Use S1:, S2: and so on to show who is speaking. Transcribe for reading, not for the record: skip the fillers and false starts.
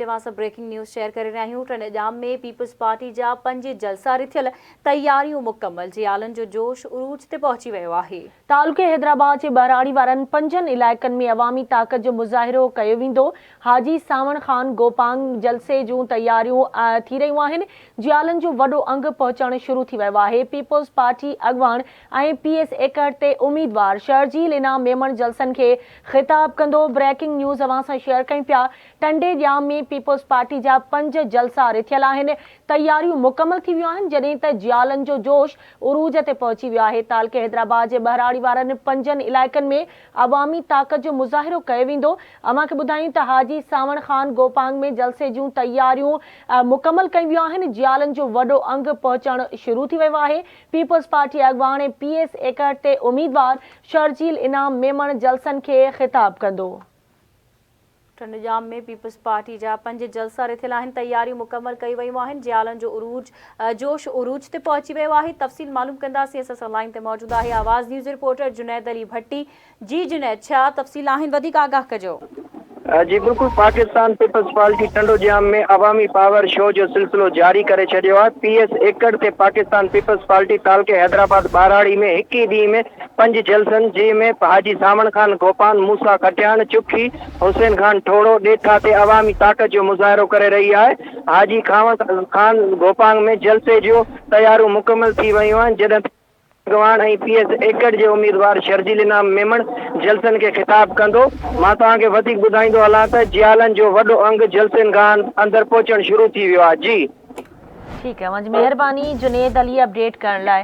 S1: تي اوهان سان بريڪنگ نيوز شيئر ڪري رهيا آهيون. ٽنڊي ڄام ۾ پيپلز پارٽي جا پنج جلسا رٿيل، تياريون مڪمل، جيالن جو جوش عروج تي پهچي ويو آهي.
S2: تعلقي حيدرآباد جي ٻهراڙي وارن پنجن علائقن ۾ عوامي طاقت جو مظاهرو ڪيو ويندو. حاجي سانوڻ خان گوپانگ جلسي جون تياريون ٿي رهيون آهن. جيالن جو وڏو انگ پهچڻ شروع ٿي ويو آهي. پيپلز پارٽي اڳواڻ ۽ پي ايس 61 تي اميدوار شرجيل انعام ميمڻ جلسن کي خطاب ڪندو. بريڪنگ نيوز اوهان سان شيئر ڪيون پيا. ٽنڊي ڄام ۾ پيپلز پارٽي جا پنج جلسا رٿيل آهن. تياريون مڪمل ٿي ويون آهن جڏهن ته جيالن جو جوش عروج تي پهچي ويو آهي. تعلقي حيدرآباد جي ٻهراڙي وارن پنجن علائقن ۾ عوامي طاقت جو مظاهرو ڪيو ويندو. اوهان کي ٻڌايون ته حاجي سانوڻ خان گوپانگ ۾ جلسي جون تياريون مڪمل ڪيون ويون آهن. جيالن جو وڏو انگ پهچڻ شروع ٿي ويو آهي. پيپلز پارٽي اڳواڻ ۽ پي ايس 61 تي اميدوار شرجيل انعام ميمڻ جلسن کي خطاب ڪندو.
S1: ٽنڊوڄام ۾ پيپلز پارٽي جا پنج جلسا رٿيل آهن، تياريون مڪمل ڪيون ويون آهن، جيالن جو عروج جوش عروج تي پهچي ويو آهي، تفصيل معلوم ڪنداسين، اسان سان لائين تي موجود آهي آواز نيوز رپورٽر جنيد علي ڀٽي، جي جنيد ڇا تفصيل آهن وڌيڪ آگاهه ڪجو.
S3: جي بلڪل پاڪستان پيپلز پارٽي ٽنڊوڄام ۾ عوامي پاور شو جو سلسلو جاري ڪري ڇڏيو آهي، پي ايس ايڪڙ تي پاڪستان پيپلز پارٽي تعلقي حيدرآباد ٻهراڙي ۾ هڪ ئي ڏينهن ۾ پنج جلسن جنهن ۾ حاجي سانوڻ خان گوپان، موسيٰ کٽياڻ، چکي، حسين خان ٺوڙهو، ڏيٺا تي عوامي طاقت جو مظاهرو ڪري رهي آهي، حاجي خاوند خان گوپانگ ۾ جلسي جون تياريون مڪمل ٿي ويون آهن جڏهن ته اڳواڻ ۽ پي ايس ايڪڙ جي اميدوار شرجيل انعام ميمڻ جلسن کي خطاب ڪندو. مان توهان کي وڌيڪ ٻڌائيندو هلان ته جيالن جو وڏو انگ جلسين گاهن اندر پهچڻ شروع ٿي ويو آهي. جي.
S2: ٺيڪ آهي اوهان جي مهرباني جنيد علي اپڊيٽ ڪرڻ لاء.